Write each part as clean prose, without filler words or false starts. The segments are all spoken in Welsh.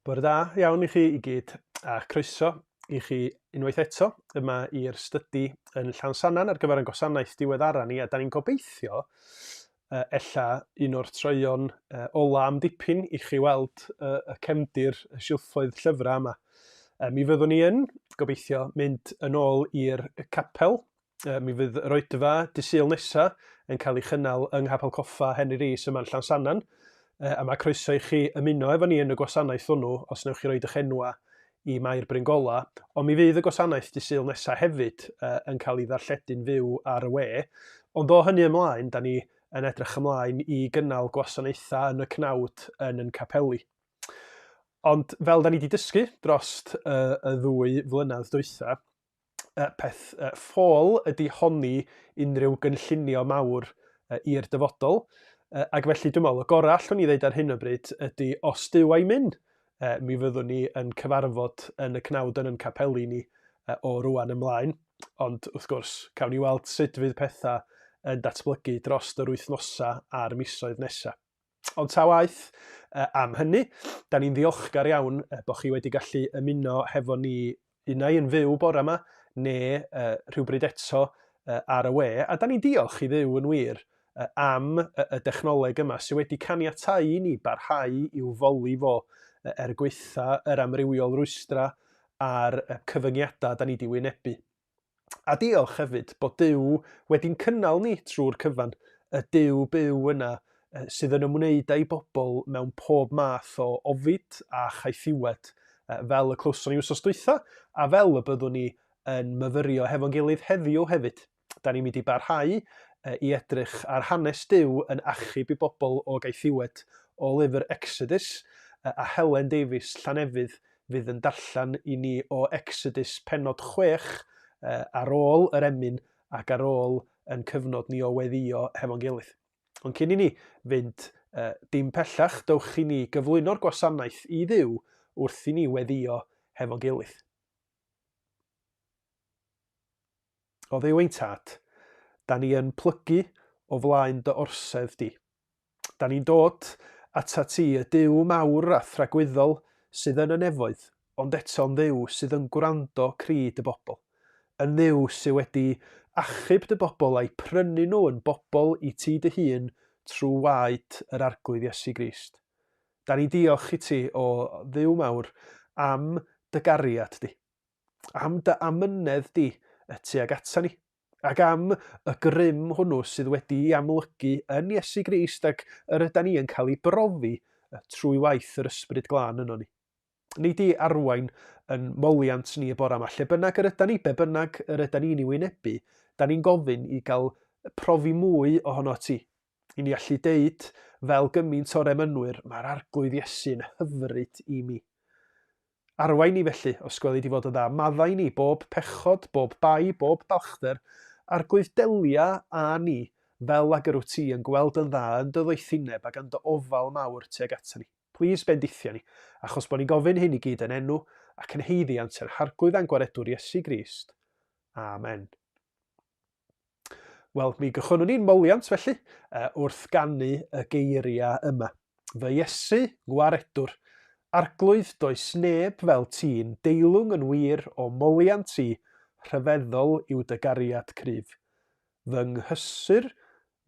Bore da iawn i chi i gyd, a croeso i chi unwaith eto yma i'r stydi yn Llansannan ar gyfer ein gwasanaeth diweddara ni, a da ni'n gobeithio uh, ella un o'r troeon uh, ola am dipyn i chi weld uh, y cefndir y silffoedd llyfrau yma. Uh, mi fyddwn ni yn, gobeithio, mynd yn ôl i'r capel Mi fydd yr oedfa dy Sul nesa yn cael ei chynnal yng Nghapel Coffa Henry Rees yma yn Llansannan, a mae croeso i chi ymuno efo ni yn y gwasanaeth hwnnw os wnewch chi roid eich enwa i Mair Bryngola, ond mi fydd y gwasanaeth dy Sul nesa hefyd yn cael ei ddarlledu'n fyw ar y we. Ond o hynny ymlaen, da ni yn edrych ymlaen i gynnal gwasanaethau yn y cnawd yn yn capeli. Ond fel da ni wedi dysgu drost y, y ddwy flynedd dwytha, peth ffôl ydy honni unrhyw gynllunio mawr i'r dyfodol, ac felly dwi'n meddwl y gorau allwn ni ddeud ar hyn o bryd ydy os Duw a'i myn, mi fyddwn ni yn cyfarfod yn y cnawd yn yn capeli ni o rwan ymlaen, ond wrth gwrs, cawn ni weld sut fydd pethau yn datblygu dros yr wythnosau a'r misoedd nesaf. Ond ta waeth am hynny, da ni'n ddiolchgar iawn bod chi wedi gallu ymuno hefo ni unai yn fyw bore yma, neu uh, rhywbryd eto uh, ar y we. A da ni'n diolch i Dduw yn wir uh, am y, y dechnoleg yma sydd wedi caniatau i ni barhau i'w foli fo uh, er gwaetha yr amrywiol rwystra a'r uh, cyfyngiadau da ni wedi wynebu. A diolch hefyd bod Duw wedi'n cynnal ni trwy'r cyfan, y Duw byw yna sydd yn ymwneud â'i bobl mewn pob math o ofid a chaethiwed, fel y clywson ni wsos dwytha, a fel y byddwn ni yn myfyrio hefo'n gilydd heddiw hefyd. Da ni'n mynd i barhau i edrych ar hanes Duw yn achub i bobl o gaethiwed o lyfr Exodus, a Helen Davies Llanefydd fydd yn darllen i ni o Exodus pennod 6 ar ôl yr emyn ac ar ôl yn cyfnod ni o weddïo hefo'n gilydd. Ond cyn i ni fynd dim pellach, dowch i ni gyflwyno'r gwasanaeth i Dduw wrth i ni weddïo hefo'n gilydd. O Dduw ein Tad, da ni yn plygu o flaen dy orsedd di. Da ni'n dod atat ti, y Duw mawr a thragwyddol sydd yn y nefoedd, ond eto'n Dduw sydd yn gwrando cri dy bobl. Yn Dduw sydd wedi achub dy bobl a'u prynu nhw yn bobl i ti dy hun trwy waed yr Arglwydd Iesu Grist. Da ni'n diolch i ti, o Dduw mawr, am dy gariad di. Am dy amynedd di y tuag ata ni, ac am y grym hwnnw sydd wedi'i amlygu yn Iesu Grist ac yr ydan ni yn cael ei brofi trwy waith yr Ysbryd Glân yno ni. Nei di arwain yn moliant ni y bore yma, lle bynnag yr ydan ni, be bynnag yr ydan ni'n ei wynebu, da ni'n gofyn i gael profi mwy ohono ti. I ni allu deud, fel gymaint o'r emynwyr, mae'r Arglwydd Iesu'n hyfryd i mi. Arwain ni felly, os gweli di fod yn dda, maddau ni bob pechod, bob bai, bob balchder, Arglwydd delia â ni, fel ag yr wyt ti yn gweld yn dda yn dy ddoethineb ac yn dy ofal mawr tuag ata ni. Plîs bendithia ni, achos bod ni'n gofyn hyn i gyd yn enw ac yn haeddiant ein Harglwydd a'n Gwaredwr Iesu Grist. Amen. Wel, mi gychwynnwn ni'n moliant felly, wrth ganu y geiriau yma. Fy Iesu, ngwaredwr, Arglwydd, does neb fel ti'n, deilwng yn wir o moliant i, rhyfeddol yw dy gariad cryf. Fy nghysur,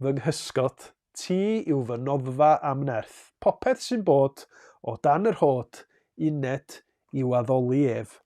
fy nghysgod, ti yw fy noddfa a'm nerth, popeth sy'n bod o dan yr hod, uned i'w addoli ef.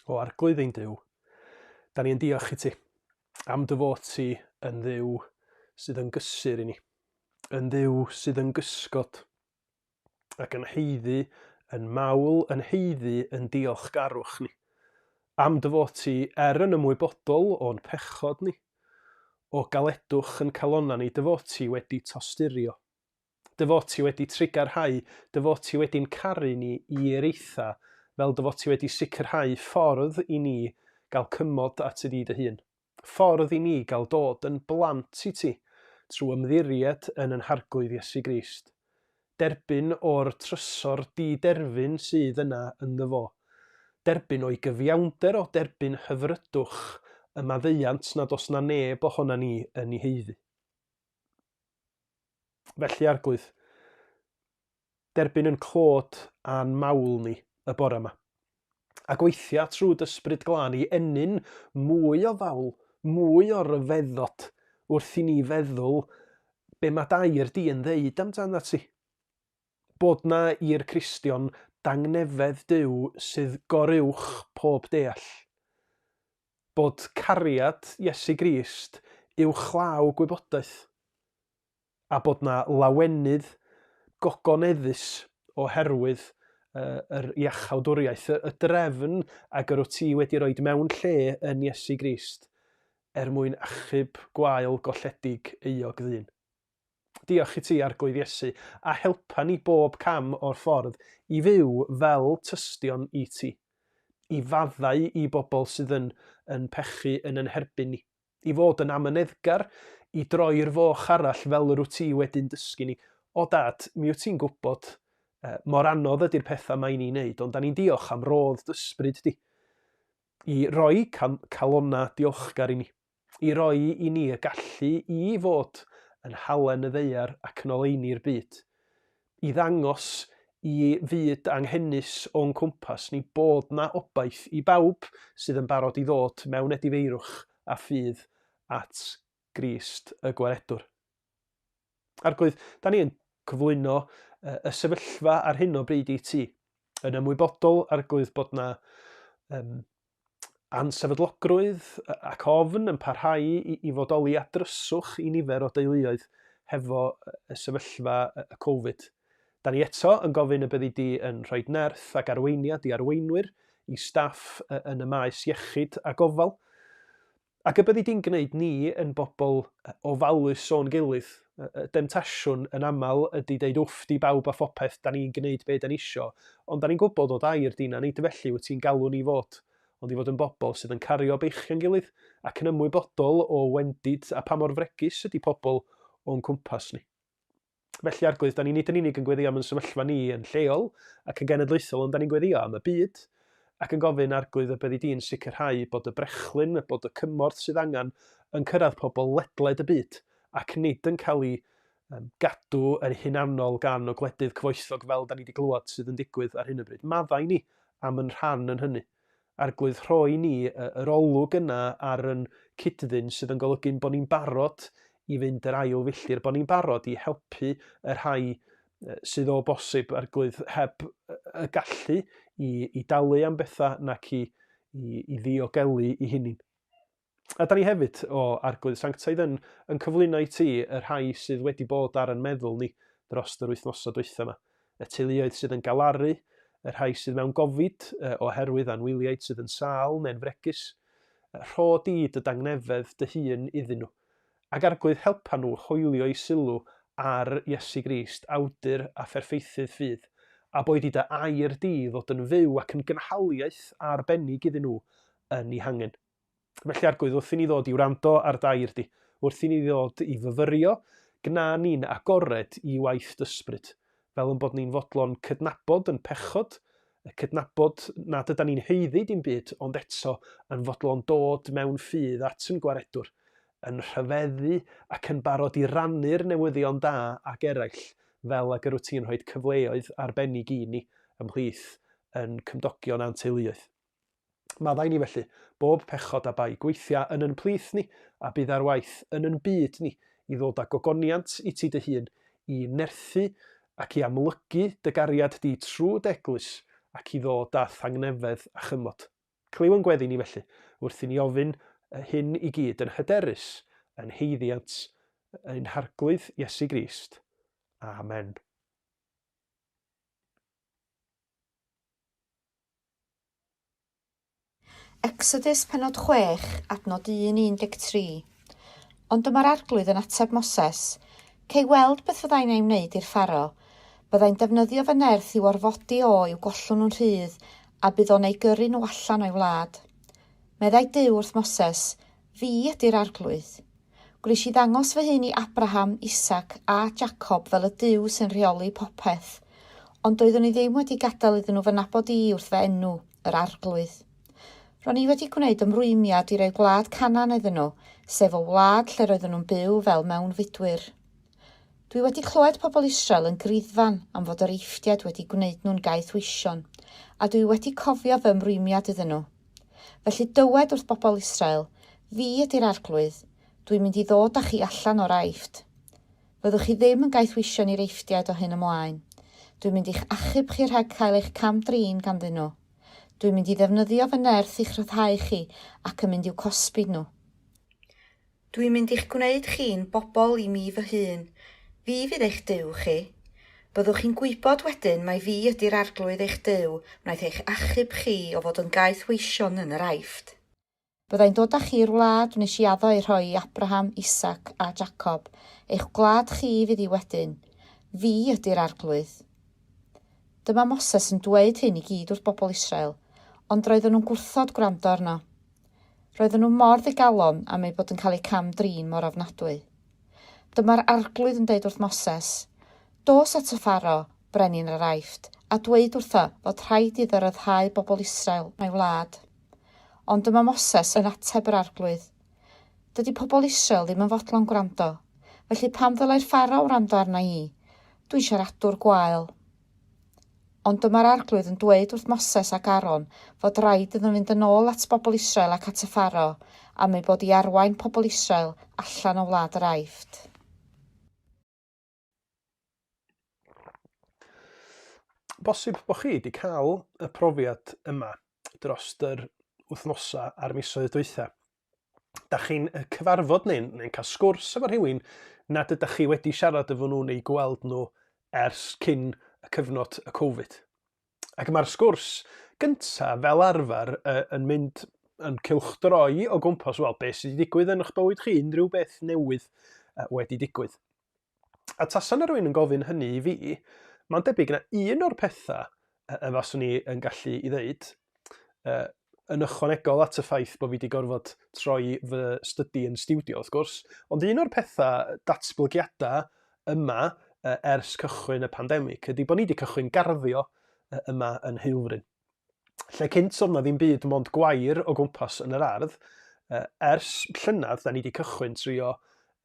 O Arglwydd ein Duw, da ni yn diolch i ti am dy fod ti yn Dduw sydd yn gysur i ni, yn Dduw sydd yn gysgod ac yn haeddu yn mawl, yn haeddu yn diolchgarwch ni. Am dy fod ti er yn ymwybodol o'n pechod ni, o galedwch yn calonna ni, dy fod ti wedi tosturio. Dy fod ti wedi trugarhau, dy fod ti wedi'n caru ni i'r eitha, fel dy fod ti wedi sicrhau ffordd i ni gael cymod at di dy hun. Ffordd i ni gael dod yn blant i ti, trwy ymddiried yn yn Harglwydd Iesu Grist. Derbyn o'r trysor di-derfyn sydd yna ynddo fo. Derbyn o'i gyfiawnder o, derbyn hyfrydwch y maddeuant nad oes 'na neb ohona ni yn ei haeddu. Felly, Arglwydd, derbyn yn clod a'n mawl ni y bore yma. A gweithia trwy dy Ysbryd Glân i ennyn mwy o fawl, mwy o ryfeddod wrth i ni feddwl be mae dair di yn ddeud amdanat ti. Bod na i'r Cristion dangnefedd Duw sydd goruwch pob deall. Bod cariad Iesu Grist uwchlaw gwybodaeth, a bod 'na lawenydd gogoneddus oherwydd yr iachawdwriaeth, y drefn ag yr wyt ti wedi roed mewn lle yn Iesu Grist er mwyn achub gwael golledig euog ddyn. Diolch i ti, Arglwydd Iesu, a helpa ni bob cam o'r ffordd i fyw fel tystion i ti, i faddau i bobl sydd yn yn pechu yn yn herbyn ni, i fod yn amyneddgar, i droi'r foch arall fel yr wyt ti wedi'n dysgu ni. O Dad, mi wyt ti'n gwybod eh, mor anodd ydy'r pethau mae ni'n neud, ond da ni'n diolch am rodd d'ysbryd di, i roi calonnau diolchgar i ni. i roi i ni y gallu i fod yn halen y ddaear ac yn oleuni'r byd, i ddangos i fyd anghenus o'n cwmpas ni bod 'na obaith i bawb sydd yn barod i ddod mewn edifeirwch a ffydd at Grist y Gwaredwr. Arglwydd, da ni yn cyflwyno y sefyllfa ar hyn o bryd i ti. Yn ymwybodol, Arglwydd, bod na um, ansefydlogrwydd ac ofn yn parhau i, i fodoli a dryswch i nifer o deuluoedd hefo y sefyllfa y Covid. Da ni eto yn gofyn y byddi di yn rhoi nerth ac arweiniad i arweinwyr, i staff yn y maes iechyd a gofal. Ac y byddi di'n gwneud ni yn bobl ofalus o'n gilydd. Y demtasiwn yn aml ydy deud wff di bawb a phopeth, da ni'n gwneud be da ni isio, ond da ni'n gwybod o dair di na nid felly wyt ti'n galw ni fod, ond i fod yn bobl sydd yn cario beichio'n gilydd ac yn ymwybodol o wendid a pa mor fregus ydy pobl o'n cwmpas ni. Felly, Arglwydd, da ni nid yn unig yn gweddio am yn sefyllfa ni yn lleol ac yn genedlaethol, ond da ni'n gweddio am y byd ac yn gofyn, Arglwydd, y byddi di'n sicrhau bod y brechlyn, bod y cymorth sydd angen yn cyrraedd pobl ledled y byd ac nid yn cael ei um, gadw yn hunanol gan o gwledydd cyfoethog fel da ni wedi glywed sydd yn digwydd ar hyn o bryd. Maddau ni am yn rhan yn hynny. Arglwydd, rhoi ni yr olwg yna ar yn cyd-ddyn sydd yn golygu'n bod ni'n barod i fynd yr ail filltir, bod ni'n barod i helpu y rhai sydd o bosib, Arglwydd, heb y gallu i, i dalu am bethau nac i, i, i ddiogelu i hunin. A da ni hefyd, o Arglwydd Sanctaidd, yn, yn cyflwyno i ti y rhai sydd wedi bod ar yn meddwl ni dros yr wythnosau dwytha yma. Y teuluoedd sydd yn galaru, y rhai sydd mewn gofid oherwydd anwyliaid sydd yn sâl neu'n fregus. Rho di dy dangnefedd dy hun iddyn nhw. Ac Arglwydd helpa nhw hoelio eu sylw ar Iesu Grist, awdur a pherffeithydd ffydd, a boed i dy air di ddod yn fyw ac yn gynhaliaeth arbennig iddyn nhw yn eu hangen. Felly, Arglwydd, wrth i ni ddod i wrando ar dair di, wrth i ni ddod i fyfyrio, gna ni'n agored i waith d'ysbryd, fel yn bod ni'n fodlon cydnabod yn pechod, cydnabod nad yda ni'n haeddu dim byd, ond eto yn fodlon dod mewn ffydd at yn Gwaredwr, yn rhyfeddu ac yn barod i rannu'r newyddion da ag eraill, fel ag yr wyt ti'n rhoi cyfleoedd arbennig i ni ymhlith yn cymdogion a'n teuluoedd. Maddau ni felly, bob pechod a bai, gweithia yn yn plith ni, a bydd ar waith yn yn byd ni, i ddod â gogoniant i ti dy hun, i nerthu ac i amlygu dy gariad di trwy d'eglwys, ac i ddod â thangnefedd a chymod. Clyw yn gweddi ni felly, wrth i ni ofyn hyn i gyd yn hyderus yn haeddiant ein Harglwydd Iesu Grist. Amen. Exodus pennod 6, adnod 1 13. Ond dyma'r Arglwydd yn ateb Moses, Cei weld beth fyddai'n ei wneud i'r Pharo. Byddai'n defnyddio fy nerth i'w orfodi o i'w gollwng nhw'n rhydd, a bydd o'n eu gyrru nhw allan o'i wlad. Meddai Duw wrth Moses, Fi ydy'r Arglwydd. Gwnes i ddangos fy hun i Abraham, Isaac a Jacob fel y Duw sy'n rheoli popeth, ond doeddwn i ddim wedi gadael iddyn nhw fy nabod i wrth fy enw, yr Arglwydd. Ro'n i wedi gwneud ymrwymiad i roi gwlad Canaan iddyn nhw, sef y wlad lle roedden nhw'n byw fel mewnfudwyr. Dwi wedi clywed pobl Israel yn griddfan am fod yr Eifftiaid wedi gwneud nhw'n gaethweision, a dwi wedi cofio fy ymrwymiad iddyn nhw. Felly dywed wrth bobl Israel, 'Fi ydy'r Arglwydd, dwi'n mynd i ddod â chi allan o'r Aifft. Fyddwch chi ddim yn gaethweision i'r Eifftiaid o hyn ymlaen. Dwi'n mynd i'ch achub chi rhag cael eich cam-drin ganddyn nhw. Dwi'n mynd i ddefnyddio fy nerth i'ch rhyddhau chi ac yn mynd i'w cosbi nhw. Dwi'n mynd i'ch gwneud chi'n bobl i mi fy hun. Fi fydd eich Duw chi. Byddwch chi'n gwybod wedyn mai fi ydy'r Arglwydd eich Duw wnaeth eich achub chi o fod yn gaethweision yn yr Aifft. Byddai'n dod â chi i'r wlad wnes i addo ei rhoi i Abraham, Isaac a Jacob. Eich gwlad chi fydd hi wedyn. Fi ydy'r Arglwydd. Dyma Moses yn dweud hyn i gyd wrth bobl Israel, ond roedden nhw'n gwrthod gwrando arno. Roedden nhw mor ddigalon am eu bod yn cael eu cam-drin mor ofnadwy. Dyma'r Arglwydd yn dweud wrth Moses, Dos at y Pharo, brenin yr Aifft, a dweud wrtho fod rhaid iddo ryddhau bobl Israel o'i wlad. Ond dyma Moses yn ateb yr Arglwydd, Dydy pobl Israel ddim yn fodlon gwrando. Felly pam ddylai'r Pharo wrando arna i? Dwi'n siaradwr gwael. Ond dyma'r Arglwydd yn dweud wrth Moses ac Aaron fod raid iddyn nhw fynd yn ôl at bobl Israel ac at y Pharo, am eu bod i arwain pobl Israel allan o wlad yr Aifft. Bosib bod chi wedi cael y profiad yma dros yr wythnosau a'r misoedd dwytha. Da chi'n cyfarfod neu'n neu cael sgwrs efo rhywun nad ydych chi wedi siarad efo nhw neu gweld nhw ers cyn y cyfnod y Covid. Ac mae'r sgwrs gyntaf fel arfer yn mynd yn cylchdroi o gwmpas, wel, beth sydd wedi digwydd yn eich bywyd chi, unrhyw beth newydd wedi digwydd. A tasa 'na rywun yn gofyn hynny i fi, mae'n debyg na un o'r pethau y faswn i yn gallu i ddeud, uh, yn ychwanegol at y ffaith bod fi wedi gorfod troi fy stydi yn stiwdio, wrth gwrs, ond un o'r pethau datblygiadau yma uh, ers cychwyn y pandemig ydy bod ni wedi cychwyn garddio uh, yma yn Heulfryn. Lle cynt oedd 'na ddim byd mond gwair o gwmpas yn yr ardd, ers llynedd da ni wedi cychwyn trio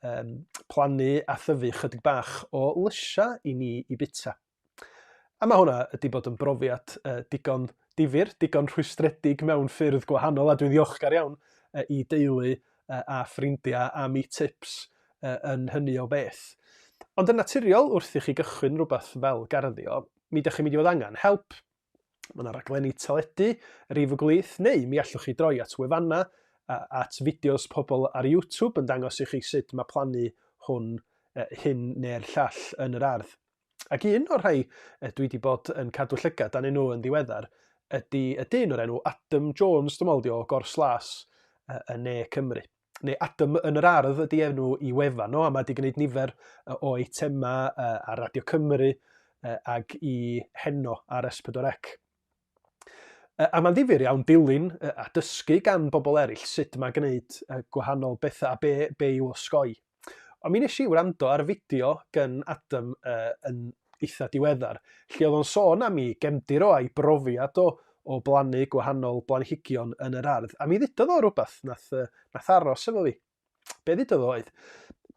um, plannu a thyfu chydig bach o lysiau i ni i bita. A mae hwnna wedi bod yn brofiad uh, digon difyr, digon rhwystredig mewn ffyrdd gwahanol, a dwi'n ddiolchgar iawn uh, i deulu uh, a ffrindiau am eu tips uh, yn hynny o beth. Ond yn naturiol, wrth i chi gychwyn rhywbeth fel garddio, mi ydych chi'n mynd i fod angen help. Mae yna raglenni teledu, rif y gwlith, neu mi allwch chi droi at wefannau, at fideos pobl ar YouTube yn dangos i chi sut mae plannu hwn, hyn neu'r llall yn yr ardd. Ac un o'r rhai dwi wedi bod yn cadw llygad arnyn nhw yn ddiweddar ydy y dyn o'r enw Adam Jones, dwi'n meddwl, o Gors Las yn ne Cymru. neu Adam yn yr Ardd ydy enw i wefan o, a mae wedi gwneud nifer o eitemau ar Radio Cymru ag i Heno ar S4C. A mae'n ddifyr iawn dilyn a dysgu gan bobl eraill sut mae gwneud gwahanol bethau a be, be i'w osgoi. Ond mi nes i wrando ar fideo gan Adam yn eitha diweddar, lle oedd o'n sôn am ei gefndir o a'i brofiad o o blannu gwahanol blanhigion yn yr ardd, a mi ddudodd o rywbeth nath, nath aros efo fi. Be ddudodd o oedd,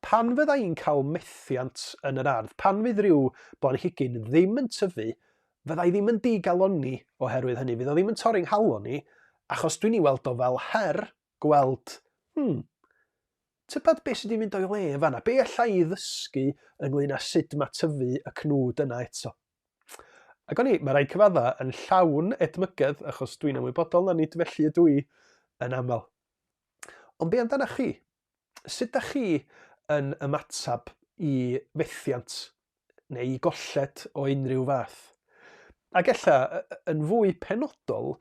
pan fydda i'n cael methiant yn yr ardd, pan fydd rhyw blanhigyn ddim yn tyfu, fydda i ddim yn digalonni oherwydd hynny, fydd o ddim yn torri'n nghalon i, achos dwi'n ei weld o fel her gweld, hmm, tybed beth sydd wedi mynd o'i le yn fanna, be alla i ddysgu ynglyn â sut mae tyfu y cnwd yna eto. Ac o'n i, mae rhaid cyfadda, yn llawn edmygedd, achos dwi'n ymwybodol na nid felly ydw i yn aml. Ond be amdanach chi? Sut da chi yn ymateb i fethiant neu i golled o unrhyw fath? Ac ella, yn fwy penodol,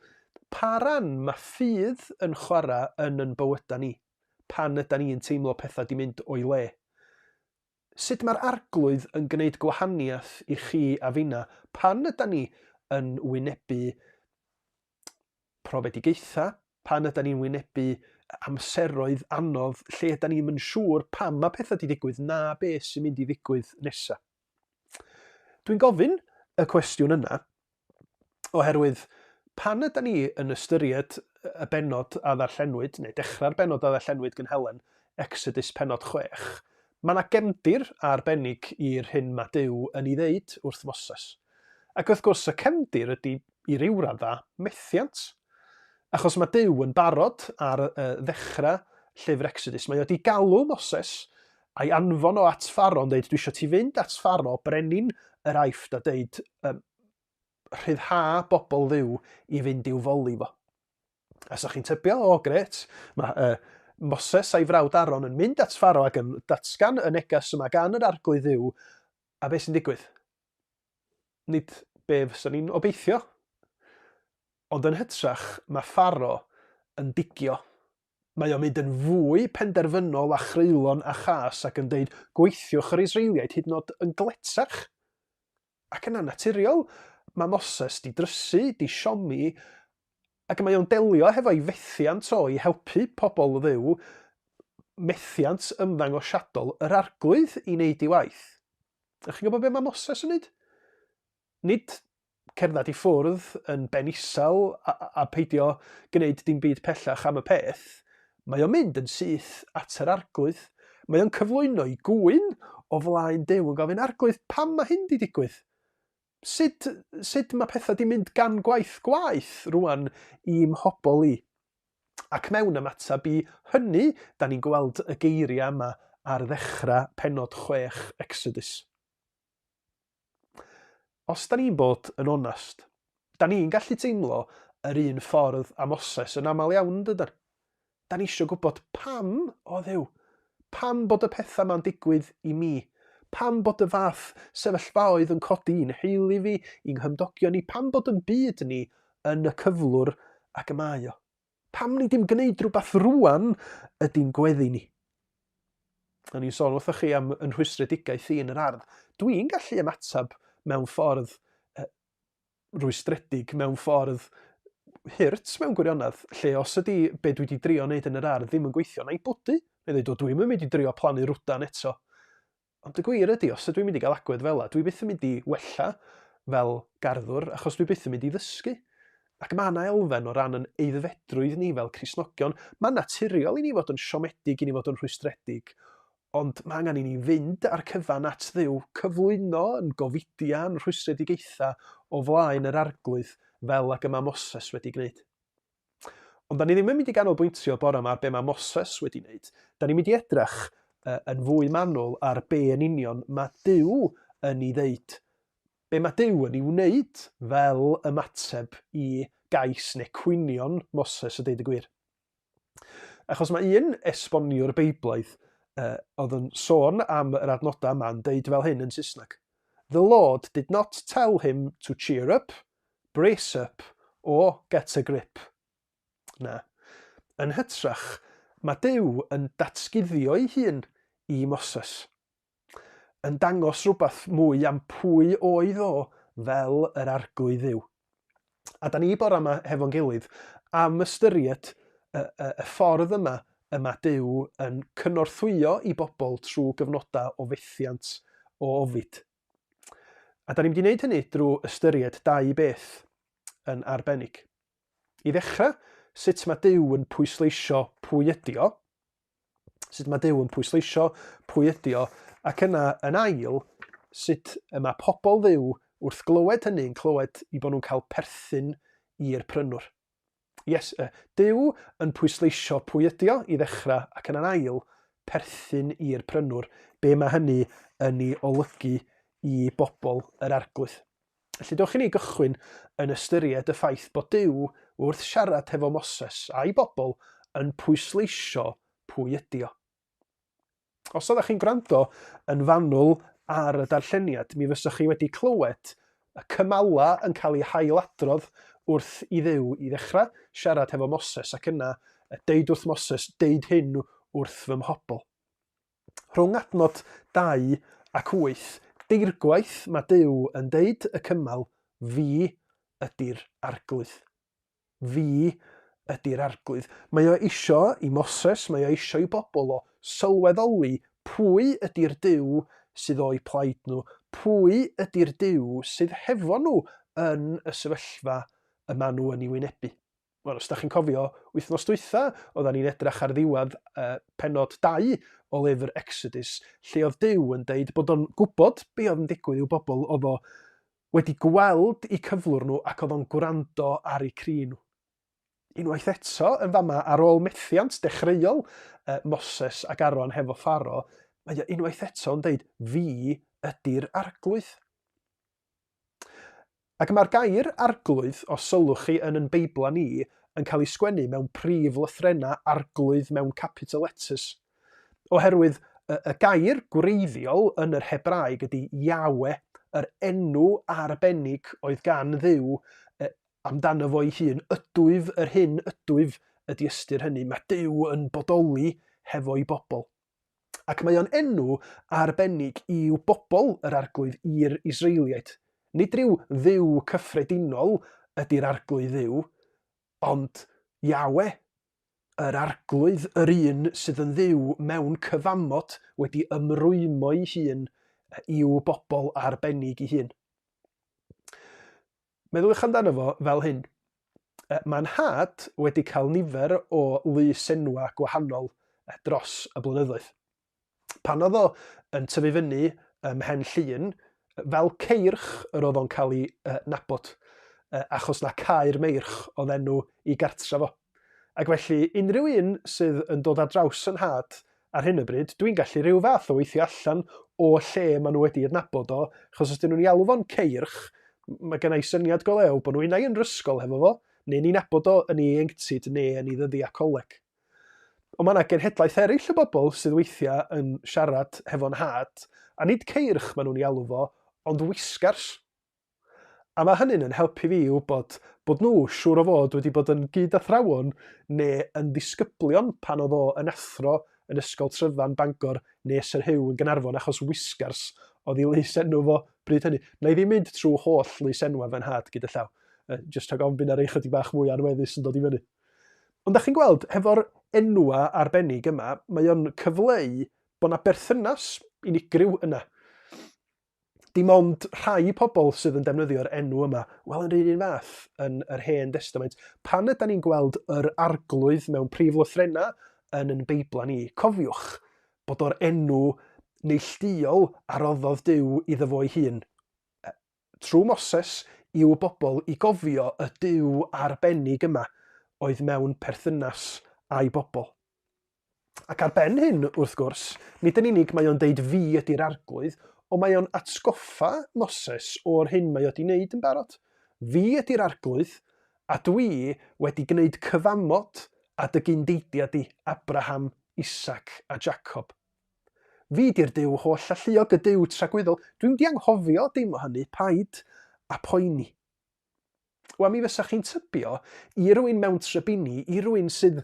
pa ran mae ffydd yn chwarae yn yn bywydau ni, pan yda ni'n teimlo pethau di mynd o'i le? Sut mae'r Arglwydd yn gwneud gwahaniaeth i chi a finna pan ydan ni yn wynebu profedigaethau, pan ydan ni'n wynebu amseroedd anodd lle ydan ni'm yn siŵr pam mae pethau 'di digwydd na beth sy'n mynd i ddigwydd nesa? Dwi'n gofyn y cwestiwn yna Oherwydd pan ydan ni yn ystyried y bennod a ddarllenwyd, neu dechrau'r bennod a ddarllenwyd gan Helen, Exodus pennod 6, mae yna gefndir arbennig i'r hyn mae Duw yn ei ddeud wrth Moses. Ac wrth gwrs y cefndir ydy, i ryw raddau, methiant. Achos mae Duw yn barod ar ddechrau llyfr Exodus. Mae o wedi galw Moses a'i anfon o at Pharo yn dweud, dwi eisiau ti fynd at Pharo, brenin yr Aifft, a deud, um, rhyddha bobl Dduw i fynd i'w foli fo. A so chi'n tybio, o, oh, gret, mae Moses a'i frawd Aaron yn mynd at Pharo ac yn datgan y neges yma gan yr arglwydd Dduw, a beth sy'n digwydd? Nid be fysa ni'n obeithio, ond yn hytrach mae Pharo yn digio. Mae o'n mynd yn fwy penderfynol a chreulon a chas ac yn deud gweithiwch yr Israeliaid hyd yn oed yn gletach. Ac yna naturiol, mae Moses di drysu, di siomi, ac mae o'n delio hefo'i fethiant o i helpu pobl Dduw, methiant ymddangosiadol yr Arglwydd i wneud ei waith. A chi'n gwybod beth mae Moses yn wneud? Nid cerdded i ffwrdd yn ben isel a, a peidio gwneud dim byd pellach am y peth. Mae o'n mynd yn syth at yr arglwydd. Mae o'n cyflwyno i gŵyn o flaen Duw yn gofyn, Arglwydd, pam mae hyn di digwydd? Sut, sut mae pethau di mynd gan gwaith gwaith rwan i mhobl i? Ac mewn ymateb i hynny, da ni'n gweld y geiriau yma ar ddechrau pennod 6 Exodus. Os da ni'n bod yn onast, da ni'n gallu teimlo yr un ffordd â Moses yn aml iawn, yn dydan? Da ni eisiau gwybod pam, o Dduw, pam bod y pethau ma'n digwydd i mi? Pam bod y fath sefyllfaoedd yn codi i'n nheulu fi, i'n nghymdogion ni? Pam bod yn byd ni yn y cyflwr ag y mae o? Pam ni dim gwneud rhywbeth rwan ydy'n gweddi ni? O'n i'n sôn wrthoch chi am yn rhwystredigaeth i yn yr ardd. Dwi'n gallu ymateb mewn ffordd rwystredig, mewn ffordd hurt mewn gwirionedd, lle os ydy be dwi wedi drio wneud yn yr ardd ddim yn gweithio, na i bwdu. Neu ddweud, o, dwi'm yn mynd i drio plannu rwdan eto. Ond y gwir ydy, os ydw i'n mynd i gael agwedd fel 'a, dwi byth yn mynd i wella fel garddwr, achos dwi byth yn mynd i ddysgu. Ac mae yna elfen o ran yn aeddfedrwydd ni fel Cristnogion. Mae'n naturiol i ni fod yn siomedig, i ni fod yn rhwystredig, ond mae angen i ni fynd â'r cyfan at Dduw, cyflwyno yn gofidiau, yn rhwystredigaethau o flaen yr Arglwydd, fel ag y mae Moses wedi gwneud. Ond da ni ddim yn mynd i ganolbwyntio bore yma ar be mae Moses wedi wneud. Da ni'n mynd i edrych uh, yn fwy manwl ar be yn union mae Duw yn ei ddeud. Be mae Duw yn ei wneud fel ymateb i gais neu cwynion Moses a deud y gwir. Achos mae un esboniwr Beiblaidd uh, oedd yn sôn am yr adnodau yma yn deud fel hyn yn Saesneg. The Lord did not tell him to cheer up, Brace up or get a grip. Na. Yn hytrach, mae Duw yn datguddio'i hun i Moses. Yn dangos rhywbeth mwy am pwy oedd o fel yr Arglwydd Dduw. A da ni bore yma hefo'n gilydd am ystyried y, y, y ffordd yma y mae Duw yn cynorthwyo i bobl trwy gyfnodau o fethiant o ofid. A da ni'n mynd i wneud hynny drwy ystyried dau beth yn arbennig. I ddechrau, sut mae Duw yn pwysleisio pwy ydi o, sut mae Duw yn pwysleisio pwy ydi o, ac yna yn ail, sut y mae pobl Dduw wrth glywed hynny yn clywed i bod nhw'n cael perthyn i'r prynwr. Yes, Duw yn pwysleisio pwy ydi o i ddechrau ac yna'n ail, perthyn i'r prynwr, be mae hynny yn ei olygu i bobl yr Arglwydd. Felly dewch i ni gychwyn yn ystyried y ffaith bod Duw wrth siarad hefo Moses a'i bobl yn pwysleisio pwy ydi o. Os oeddech chi'n gwrando yn fanwl ar y darlleniad, mi fyswch chi wedi clywed y cymalau yn cael eu hailadrodd wrth i Dduw i ddechrau siarad hefo Moses ac yna deud wrth Moses, deud hyn wrth fy mhobl. Rhwng adnod 2 ac 8, deirgwaith mae Duw yn deud y cymal, Fi ydy'r Arglwydd. Fi ydy'r Arglwydd. Mae o isio i Moses, mae o isio i bobl o sylweddoli pwy ydy'r Duw sydd o'u plaid nhw, pwy ydy'r Duw sydd hefo nhw yn y sefyllfa y maen nhw yn ei wynebu. Wel, os da chi'n cofio, wythnos dwytha, oedden ni'n edrych ar ddiwedd uh, penod 2 o lyfr Exodus, lle oedd Duw yn deud bod o'n gwybod be oedd yn digwydd i'w bobl, oedd o wedi gweld eu cyflwr nhw ac oedd o'n gwrando ar eu cri nhw. Unwaith eto, yn fama, ar ôl methiant dechreuol uh, Moses ac Aaron hefo Pharo, mae o unwaith eto yn deud, fi ydy'r arglwydd. Ac mae'r gair arglwydd, os sylwch chi yn yn Beibla ni, yn cael ei sgwennu mewn prif lythrennau arglwydd mewn capital letters. Oherwydd y, y gair gwreiddiol yn yr Hebraeg ydy Yahweh, yr enw arbennig oedd gan Dduw amdano fo'i hun. Ydwyf yr hyn ydwyf ydy ystyr hynny. Mae Duw yn bodoli hefo'i bobl. Ac mae o'n enw arbennig i'w bobl yr Arglwydd i'r Israeliaid. Nid rhyw dduw cyffredinol ydy'r Arglwydd Dduw, ond Yahweh, yr Arglwydd, yr un sydd yn dduw mewn cyfamod wedi ymrwymo'i hun i'w bobl arbennig ei hun. Meddyliwch amdano fo fel hyn. Mae 'nhad wedi cael nifer o lysenwau gwahanol dros y blynyddoedd. Pan oedd o yn tyfu fyny ym Mhen Llŷn, fel ceirch yr oedd o'n cael ei nabod, achos na Caer Meirch oedd enw ei gartref o. Ac felly, unrhyw un sydd yn dod ar draws 'y nhad ar hyn o bryd, dwi'n gallu rhyw fath o weithio allan o lle maen nhw wedi adnabod o, achos os 'dyn nhw'n ei alw fo'n ceirch, mae genna i syniad go lew bod nhw unai yn yr ysgol hefo fo, neu'n ei nabod o yn ei ieuenctid neu yn ei ddyddiau coleg. Ond mae yna genhedlaeth eraill o bobl sydd weithiau yn siarad hefo'n nhad, a nid ceirch maen nhw'n ei alw fo, ond wisgars. A mae hynny'n yn helpu fi i wybod bod nhw siŵr o fod wedi bod yn gyd-athrawon neu yn ddisgyblion pan oedd o yn athro yn Ysgol Tryfan, Bangor neu Sir Huw yn Gaernarfon achos Whiskers oedd ei lys enw fo bryd hynny. Na i ddim mynd trwy holl lys enwau fy nhad gyda llaw, jyst rhag ofn bydd 'na rei chydig bach mwy anweddus yn dod i fyny. Ond da chi'n gweld, hefo'r enwa arbennig yma, mae o'n cyfleu bod 'na berthynas unigryw yna. Dim ond rhai pobl sydd yn defnyddio'r enw yma. Wel, yn yr un fath, yn yr Hen Destament, pan ydan ni'n gweld yr Arglwydd mewn prif lythrennau yn yn Beiblau ni, cofiwch bod o'r enw neillduol a roddodd Duw iddo fo'i hun. Trwy Moses i'w bobl i gofio y Duw arbennig yma oedd mewn perthynas â'i bobl. Ac ar ben hyn, wrth gwrs, nid yn unig mae o'n deud fi ydy'r arglwydd, ond mae o'n atgoffa Moses o'r hyn mae o 'di wneud yn barod. Fi ydy'r arglwydd, a dwi wedi gwneud cyfamod â dy gyn-deidiau di, Abraham, Isaac a Jacob. Fi 'di'r Duw holl-alluog, y Duw tragwyddol. Dwi'm 'di anghofio dim o hynny, paid â poeni. Wel, mi fysa chi'n tybio i rywun mewn trybini, i rywun sydd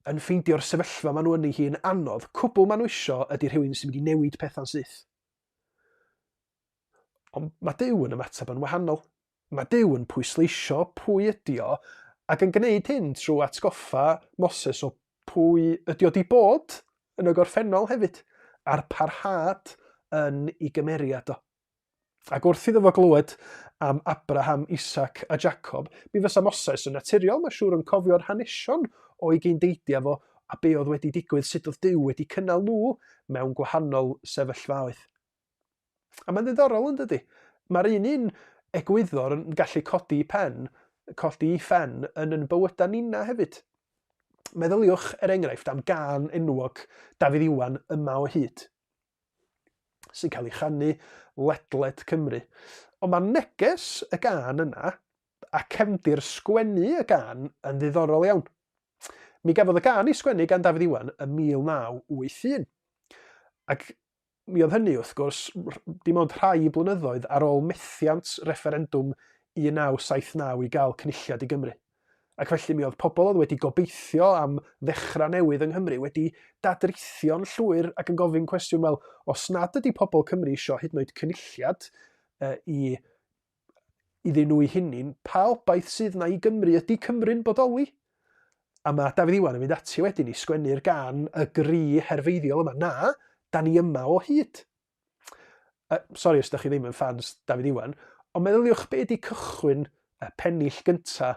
yn ffeindio'r sefyllfa maen nhw yn ei hi yn anodd, cwbl maen nhw isio ydy rhywun sy'n mynd i newid pethau'n syth. Ond mae Duw yn ymateb yn wahanol. Mae Duw yn pwysleisio pwy ydy o ac yn gwneud hyn trwy atgoffa Moses o pwy ydy o di bod yn y gorffennol hefyd, a'r parhad yn ei gymeriad o. Ac wrth iddo fo glywed am Abraham, Isaac a Jacob, mi fysa Moses yn naturiol, mae'n siŵr, yn cofio'r hanesion o'i gyn-deidiau fo a be oedd wedi digwydd, sut oedd Duw wedi cynnal nhw mewn gwahanol sefyllfaoedd. A mae'n ddiddorol yn dydy? Mae'r un un egwyddor yn gallu codi pen, codi i phen yn yn bywydau ninna hefyd. Meddyliwch, er enghraifft, am gân enwog Dafydd Iwan, Yma o Hyd. sy'n cael ei chanu ledled Cymru. Ond mae neges y gân yna a cefndir sgwennu y gân yn ddiddorol iawn. Mi gafodd y gân ei sgwennu gan Dafydd Iwan ym 1981. Ac mi oedd hynny, wrth gwrs, dim ond rhai blynyddoedd ar ôl methiant refferendwm 1979 i gael cynulliad i Gymru. Ac felly mi oedd pobl oedd wedi gobeithio am ddechrau newydd yng Nghymru wedi dadrithio'n llwyr ac yn gofyn cwestiwn, wel, os nad ydy pobl Cymru eisiau hyd yn oed cynulliad uh, i iddyn nhw eu hunain, pa obaith sydd 'na i Gymru? Ydy Cymru'n bodoli? A mae Dafydd Iwan yn mynd ati wedyn i sgwennu'r gân y gri herfeiddiol yma. Na, da ni yma o hyd. Uh, sori os da chi ddim yn ffans Dafydd Iwan, ond meddyliwch be ydy cychwyn y pennill gynta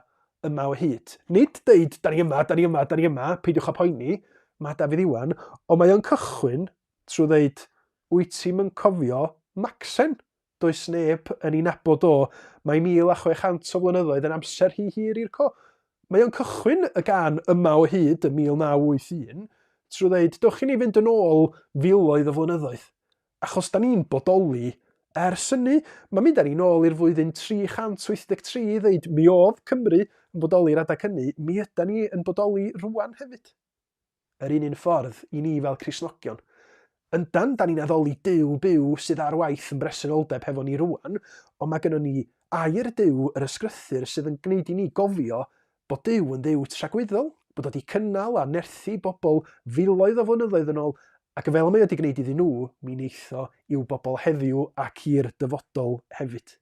yma o hyd. Nid deud, da ni yma, da ni yma, da ni yma, peidiwch â poeni, mae Dafydd Iwan, ond mae o'n cychwyn trwy ddeud, wyt ti'n yn cofio Macsen? Does neb yn ei nabod o. Mae 1,600 o flynyddoedd yn amser rhy hir i'r co. Mae o'n cychwyn y gân Yma o Hyd ym 1981 trwy ddeud, dewch i ni fynd yn ôl filoedd o flynyddoedd, achos da ni'n bodoli ers hynny. Mae'n mynd â ni nôl i'r flwyddyn 383 i ddeud, mi oedd Cymru yn bodoli'r adeg hynny, mi yda ni yn bodoli rwan hefyd. Yr un un ffordd i ni fel Cristnogion. Yndan, da ni'n addoli Duw byw sydd ar waith yn bresenoldeb hefo ni rwan, ond mae gynnon ni air Duw, yr Ysgrythur, sydd yn gwneud i ni gofio bod Duw yn Dduw tragwyddol, bod o wedi cynnal a nerthu bobl filoedd o flynyddoedd yn ôl, ac fel mae o wedi gwneud iddyn nhw, mi wneith o i'w bobl heddiw ac i'r dyfodol hefyd.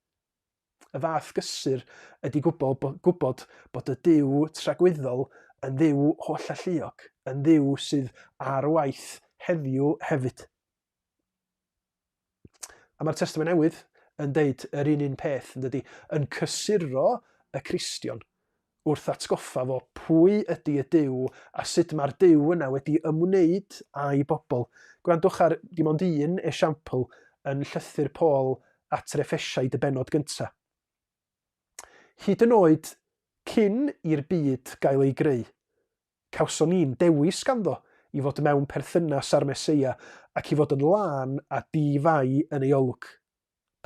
Y fath gysur ydy gwybod, gwybod bod y Duw tragwyddol yn Dduw hollalluog, yn Dduw sydd ar waith heddiw hefyd. A mae'r Testament Newydd yn deud yr un un peth, yn dydy, yn cysuro y Cristion wrth atgoffa fo pwy ydy y Duw a sut mae'r Duw yna wedi ymwneud â'i bobl. Gwrandwch ar dim ond un esiampl yn llythyr Paul at yr Effesiaid y bennod gyntaf. Hyd yn oed cyn i'r byd gael ei greu, cawson ni'n dewis ganddo i fod mewn perthynas â'r Meseia ac i fod yn lân a di-fai yn ei olwg.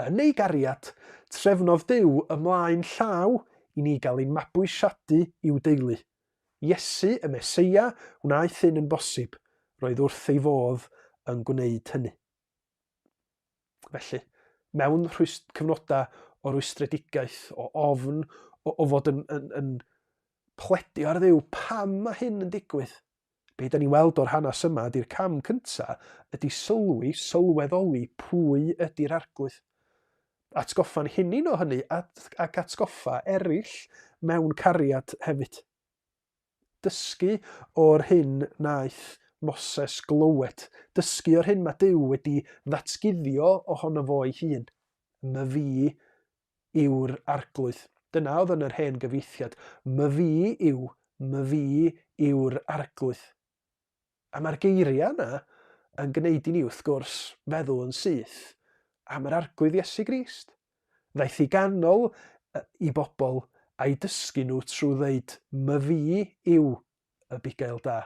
Yn ei gariad, trefnodd Duw ymlaen llaw i ni gael ein mabwysiadu i'w deulu. Iesu, y Meseia, wnaeth hyn yn bosib, roedd wrth ei fodd yn gwneud hynny. Felly, mewn rhwyst, cyfnodau o rwystredigaeth, o ofn, o, o fod yn, yn, yn pledio ar Dduw, pam mae hyn yn digwydd? Be da ni'n weld o'r hanes yma ydy'r cam cynta ydy sylwi, sylweddoli pwy ydy'r arglwydd. Atgoffa'n hunain o hynny ac atgoffa eraill mewn cariad hefyd. Dysgu o'r hyn wnaeth Moses glywed. Dysgu o'r hyn mae Duw wedi ddatguddio ohono fo ei hun. Myfi yw'r Arglwydd. Dyna oedd yn yr hen gyfieithiad. Myfi yw, myfi yw'r Arglwydd. A mae'r geiriau yna yn gwneud i ni, wrth gwrs, feddwl yn syth am yr Arglwydd Iesu Grist. Ddaeth i ganol i bobl a'i dysgu nhw trwy ddeud, myfi yw y bugail da.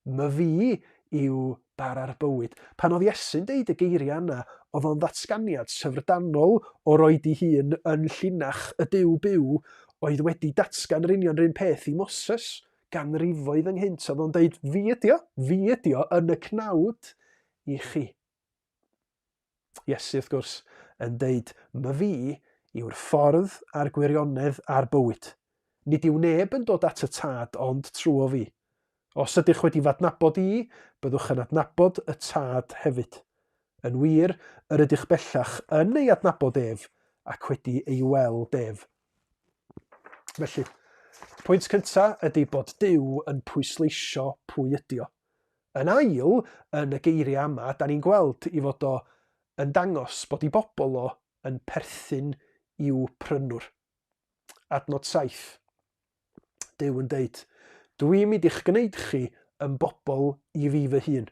Myfi yw bara'r bywyd. Pan oedd Iesu'n deud y geiriau yna, oedd o'n ddatganiad syfrdanol o roid ei hun yn llinach y Duw byw oedd wedi datgan yr union 'run peth i Moses ganrifoedd ynghynt. Oedd o'n deud, fi ydi o, fi ydi o yn y cnawd i chi. Iesu, wrth gwrs, yn deud, Myfi yw'r ffordd a'r gwirionedd a'r bywyd. Nid yw neb yn dod at y Tad ond trwy fi. Os ydych wedi f'adnabod i, byddwch yn adnabod y Tad hefyd. Yn wir, yr ydych bellach yn ei adnabod ef ac wedi ei weld ef. Felly, pwynt cyntaf ydy bod Duw yn pwysleisio pwy ydy o. Yn ail, yn y geiriau yma, da ni'n gweld i fod o yn dangos bod i bobl o yn perthyn i'w prynwr. Adnod 7. Duw yn deud, Dw i'n mynd i'ch gwneud chi yn bobl i fi fy hun.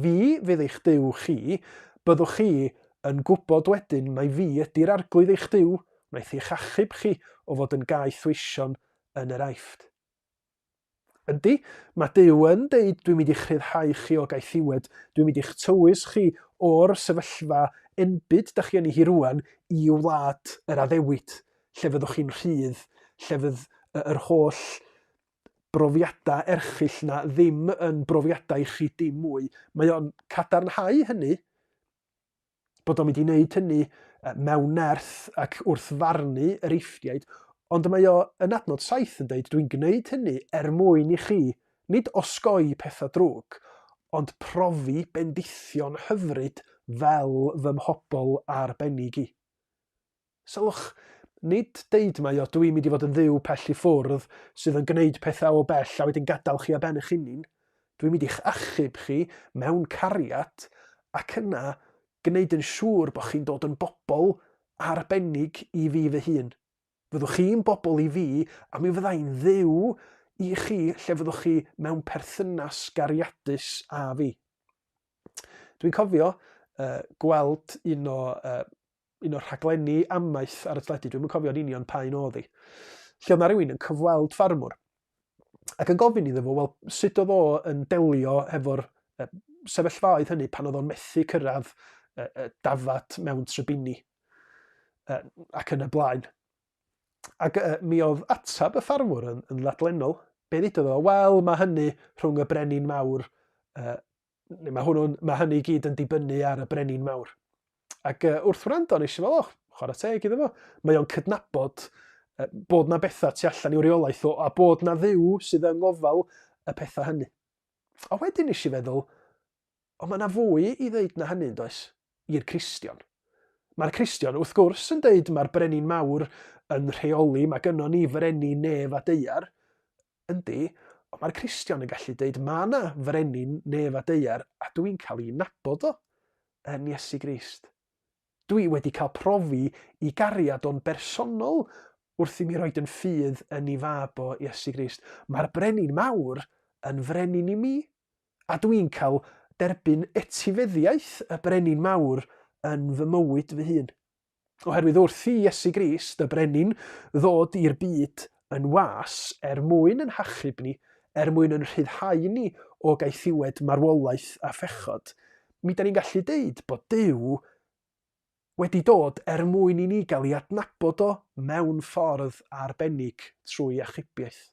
Fi fydd eich Duw chi, byddwch chi yn gwybod wedyn mai fi ydy'r Arglwydd eich Duw, wnaeth eich achub chi o fod yn gaethweision yn yr Aifft. Yndi, mae Duw yn deud, dwi'n mynd i'ch rhyddhau chi o gaethiwed, dwi'n mynd i'ch tywys chi o'r sefyllfa enbyd da chi yn ei hi rwan i wlad yr addewid, lle fyddwch chi'n rhydd, lle fydd yr holl brofiadau erchyll na ddim yn brofiadau i chi dim mwy. Mae o'n cadarnhau hynny, bod o'n mynd i wneud hynny mewn nerth ac wrth farnu yr Eifftiaid, ond mae o yn adnod 7 yn dweud, dwi'n gwneud hynny er mwyn i chi, nid osgoi pethau drwg, ond profi bendithion hyfryd fel fy mhobl arbennig i. Sylwch, nid deud mae o dwi'n mynd i fod yn dduw pell i ffwrdd sydd yn gwneud pethau o bell a wedyn gadael chi ar ben eich hunin. Dwi'n mynd i'ch achub chi mewn cariad ac yna gwneud yn siŵr bod chi'n dod yn bobl arbennig i fi fy hun. Fyddwch chi'n bobl i fi a mi fydda i'n dduw i chi lle fyddwch chi mewn perthynas gariadus â fi. Dwi'n cofio uh, gweld un o uh, un o'r rhaglenni amaeth ar y teledu, dwi'm yn cofio'n union pa un oedd hi, lle oedd 'na rywun yn cyfweld ffarmwr ac yn gofyn iddo fo, wel, sut oedd o yn delio hefo'r uh, sefyllfaoedd hynny pan oedd o'n methu cyrraedd uh, uh, dafad mewn trybini uh, ac yn y blaen. Ac uh, mi oedd atab y ffarmwr yn, yn ddadlennol. Be ddudodd o? Wel, mae hynny rhwng y brenin mawr uh, neu mae hwnnw'n, mae hynny i gyd yn dibynnu ar y brenin mawr. Ac uh, wrth wrando, nes i fel, oh, chwarae teg iddo fo. Mae o'n cydnabod uh, bod na bethau tu allan i'w reolaeth o, a bod na ddiw sydd yng ngofal y pethau hynny. A wedyn nes i feddwl, o mae yna fwy i ddeud na hynny, does, i'r Cristion. Mae'r Cristion, wrth gwrs, yn deud mae'r brenin mawr yn rheoli, mae gynnon ni frenin nef a daear, Yndi, ond mae'r Cristion yn gallu deud mae yna frenin nef a daear a dw i'n cael ei nabod o yn Iesu Grist. Dw i wedi cael profi i gariad o'n bersonol wrth i mi roed yn ffydd yn ei fab o Iesu Grist. Mae'r brenin mawr yn frenin i mi, a dw i'n cael derbyn etifeddiaeth y brenin mawr yn fy mywyd fy hun. Oherwydd wrth i Iesu Grist, y brenin, ddod i'r byd yn was er mwyn yn hachub ni, er mwyn yn rhyddhau ni o gaethiwed marwolaeth a phechod, mi da ni'n gallu deud bod Duw wedi dod er mwyn i ni gael ei adnabod o mewn ffordd arbennig trwy achubiaeth.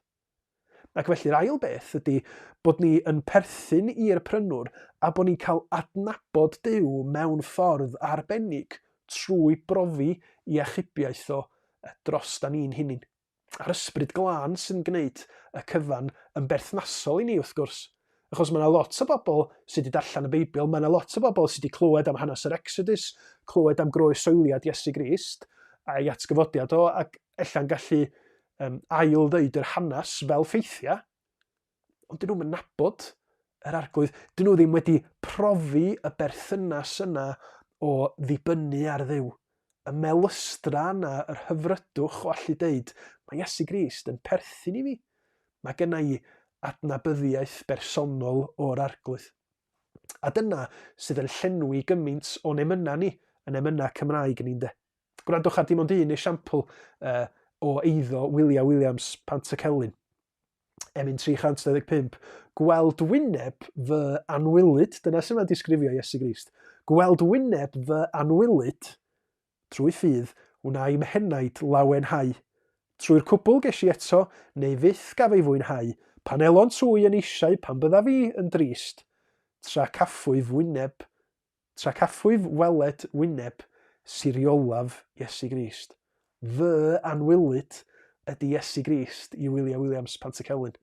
Ac felly'r ail beth ydy bod ni yn perthyn i'r prynwr a bod ni'n cael adnabod Duw mewn ffordd arbennig trwy brofi i achubiaeth o dros da ni'n hunin. A'r ysbryd glân sy'n gwneud y cyfan yn berthnasol i ni wrth gwrs. Achos mae yna lot o bobl sydd wedi darllen y Beibl, mae yna lot o bobl sydd wedi clywed am hanes yr Exodus, clywed am groesoeliad Iesu Grist a'i atgyfodiad o, ac ella'n gallu um, ail ddeud yr hanes fel ffeithiau, ond dyn nhw'n nabod yr arglwydd. Dyn nhw ddim wedi profi y berthynas yna o ddibynnu ar Dduw. Y melystra yna, yr hyfrydwch o allu deud, mae Iesu Grist yn perthyn i fi. Mae genna i adnabyddiaeth bersonol o'r arglwydd. A dyna sydd yn llenwi gymaint o'n emynau ni, yn emynau Cymraeg ni, ynde. Gwrandwch ar dim ond un esiampl uh, o eiddo William Williams Pantycelyn. Emyn 325. Gweld wyneb fy anwylyd, dyna sy'n mae'n disgrifio Iesu Grist. Gweld wyneb fy anwylyd, trwy ffydd, wna i'm henaid lawenhau. Trwy'r cwbl ges i eto, neu fyth gaf ei fwynhau, pan elon trwy yn eisiau pan byddaf fi yn drist, tra caffwyf wyneb Tra caffwyf weled wyneb siriolaf Iesu Grist. Fy anwylyd ydy Iesu Grist i William Williams Pantycelyn.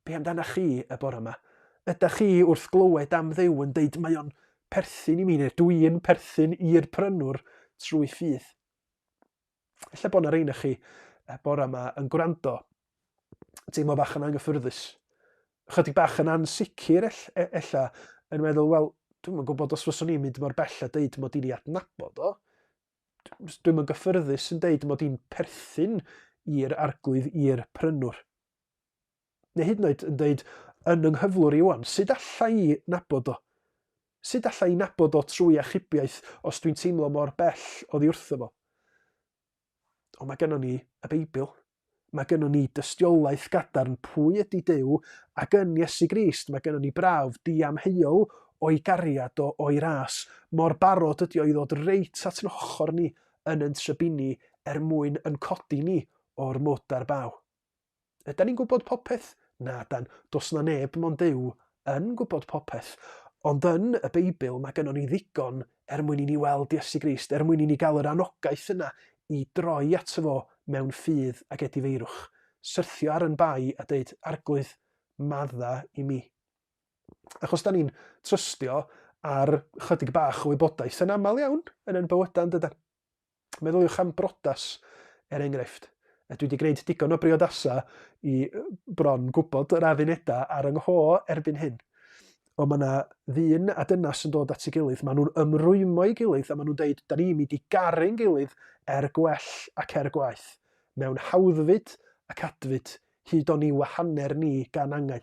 Be amdanach chi y bore yma? Ydach chi wrth glywed am Dduw yn deud mae o'n perthyn i mi neu dwi'n perthyn i'r prynwr trwy ffydd? Ella bod 'na rei 'na chi y bore yma yn gwrando, teimlo bach yn anghyffyrddus, chydig bach yn ansicr ell, e, ella, yn meddwl, wel, dwi'm yn gwybod os fyswn i'n mynd mor bell a deud mod i'n ei adnabod o. Dwi'm yn gyffyrddus yn deud mod i'n perthyn i'r arglwydd, i'r prynwr. Neu hyd yn oed yn deud, yn yng nghyflwr i wan, sut alla i nabod o? Sut alla i nabod o trwy achubiaeth os dwi'n teimlo mor bell oddi wrtho fo? Ond mae gennon ni y Beibl. Mae gennon ni dystiolaeth gadarn pwy ydy Duw, ac yn Iesu Grist mae gennon ni brawf diamheuol o'i gariad o, o'i ras, mor barod ydy o i ddod reit at yn hochr ni yn yn trybini er mwyn yn codi ni o'r mwd a'r baw. Ydan ni'n gwybod popeth? Na, dan. Does na neb mond Duw yn gwybod popeth. Ond yn y Beibl mae gynnon ni ddigon er mwyn i ni weld Iesu Grist, er mwyn i ni gael yr anogaeth yna i droi ato fo mewn ffydd ac edifeirwch. Syrthio ar yn bai a deud, Arglwydd, madda i mi. Achos da ni'n trystio ar chydig bach o wybodaeth yn aml iawn yn ein bywydau, yn dydan? Meddyliwch am brodas, er enghraifft. Dwi wedi gwneud digon o briodasau i bron gwybod yr addunedau ar yng ngho erbyn hyn. Ond mae yna ddyn a dynas yn dod at ei gilydd, maen nhw'n ymrwymo i gilydd a maen nhw'n deud, da ni'n mynd i garu'n gilydd er gwell ac er gwaeth, mewn hawddfyd ac adfyd, hyd oni wahaner ni gan angau.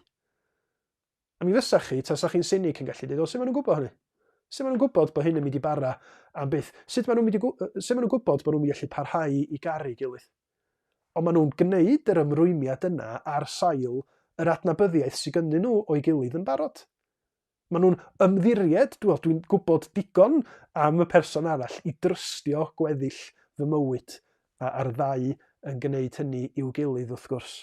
A mi fysach chi, tasach chi'n sinig yn gallu dweud, o, sut maen nhw'n gwybod hynny? Sut maen nhw'n gwybod bod hyn yn mynd i bara am byth? Sut maen nhw'n mynd i, sut maen nhw'n gwybod bod nhw'n mynd i allu parhau i garu gilydd? Ond maen nhw'n gwneud yr ymrwymiad yna ar sail yr adnabyddiaeth sydd gynnyn nhw o'i gilydd yn barod. Maen nhw'n ymddiried, dwi'n dwi gwybod digon am y person arall i drystio gweddill fy mywyd, a'r ddau yn gwneud hynny i'w gilydd wrth gwrs.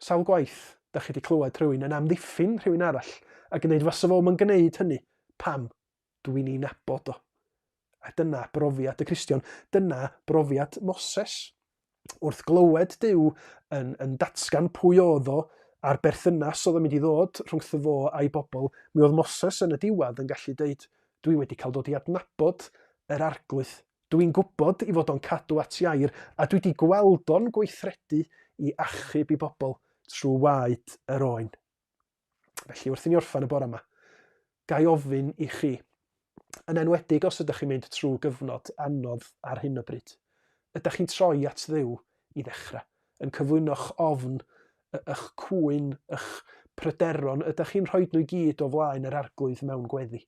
Sawl gwaith da chi wedi clywed rhywun yn amddiffyn rhywun arall ac yn dweud fasa fo'm yn gwneud hynny, pam? Dwi'n ei nabod o. A dyna brofiad y Cristion, dyna brofiad Moses. Wrth glywed Duw yn, yn datgan pwy oedd o a'r berthynas oedd yn mynd i ddod rhwngtho fo a'i bobl, mi oedd Moses yn y diwedd yn gallu dweud, dwi wedi cael dod i adnabod yr arglwydd. Dw i'n gwybod i fod o'n cadw at i air, a dwi 'di gweld o'n gweithredu i achub i bobl trwy waed yr oen. Felly, wrth i ni orffen y bore yma, ga i ofyn i chi, yn enwedig os ydych chi'n mynd trwy gyfnod anodd ar hyn o bryd, ydych chi'n troi at Dduw i ddechrau, yn cyflwyno'ch ofn, eich cwyn, eich pryderon, ydych chi'n rhoi nhw i gyd o flaen yr Arglwydd mewn gweddi?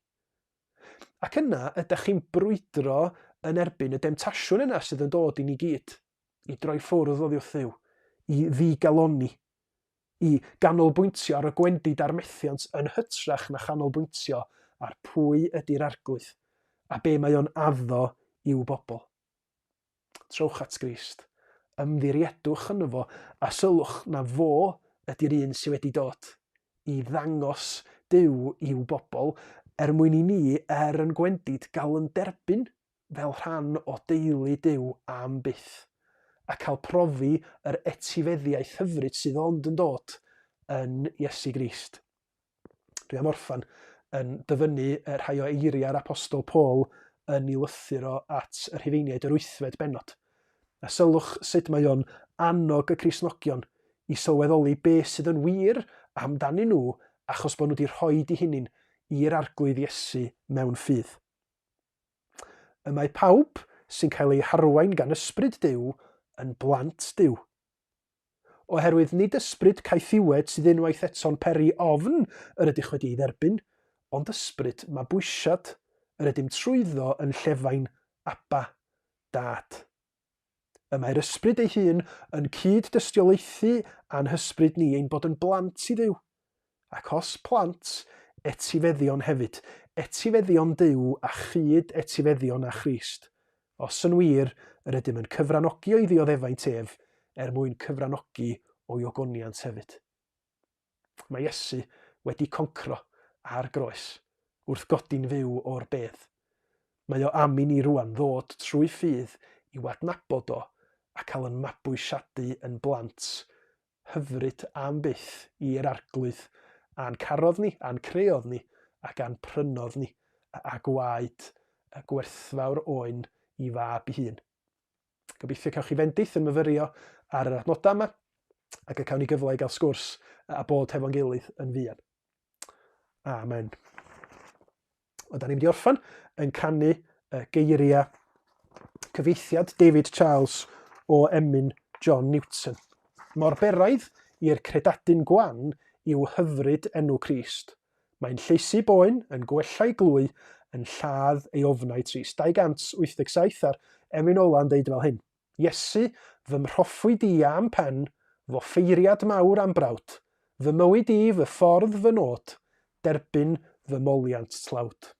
Ac yna, ydych chi'n brwydro yn erbyn y demtasiwn yna sydd yn dod i ni gyd, i droi ffwrdd oddi wrth Dduw, i ddigalonni, i ganolbwyntio ar y gwendid a'r methiant yn hytrach na chanolbwyntio ar pwy ydy'r Arglwydd a be mae o'n addo i'w bobl. Trowch at Grist, ymddiriedwch yno fo, a sylwch na fo ydy'r un sydd wedi dod i ddangos Duw i'w bobl, er mwyn i ni, er yn gwendid, gael yn derbyn fel rhan o deulu Duw am byth, a cael profi yr etifeddiaeth hyfryd sydd ond yn dod yn Iesu Grist. Dwi am orffen yn dyfynnu rhai o eiriau'r Apostol Paul yn ei lythyr o at y Rhufeiniaid yr wythfed bennod. A sylwch sut mae o'n annog y Cristnogion i sylweddoli be sydd yn wir amdanyn nhw achos bod nhw wedi rhoi eu hunain i'r Arglwydd Iesu mewn ffydd. Y mae pawb sy'n cael eu harwain gan Ysbryd Duw yn blant Duw. Oherwydd nid ysbryd caethiwed sydd unwaith eto'n peri ofn yr ydych wedi ei dderbyn, ond ysbryd mabwysiad yr ydym trwyddo yn llefain Abba, Dad. Y mae'r ysbryd ei hun yn cyd-dystiolaethu â'n hysbryd ni ein bod yn blant i Dduw. Ac os plant, etifeddion hefyd, etifeddion Duw a chyd etifeddion â Christ, os yn wir yr ydym yn cyfranogi o'i ddioddefaint ef, er mwyn cyfranogi o'i ogoniant hefyd. Mae Iesu wedi concro ar groes wrth godi'n fyw o'r bedd. Mae o am i ni rwan ddod trwy ffydd i'w adnabod o a cael yn mabwysiadu yn blant hyfryd am byth i'r Arglwydd a'n carodd ni, a'n creodd ni, ac a'n prynodd ni, a gwaed y gwerthfawr oen i fab i hun. Gobeithio cewch chi fendith yn myfyrio ar yr adnodau yma, ac y cawn ni gyfle i gael sgwrs a bod hefo'n gilydd yn fuan. Amen. Ond da ni'n mynd i orffen yn canu geiriau cyfieithiad David Charles o emyn John Newton. Mor beraidd i'r credadun gwan yw hyfryd enw Crist. Mae'n llaesu boen, yn gwella'i glwy, yn lladd ei ofnau trist. 287 a'r emyn ola'n deud fel hyn. Iesu, fy mhroffwyd i a'm pen, fy offeiriad mawr a'm brawd, Fy mywyd i, fy ffordd, fy nod, derbyn fy moliant tlawd.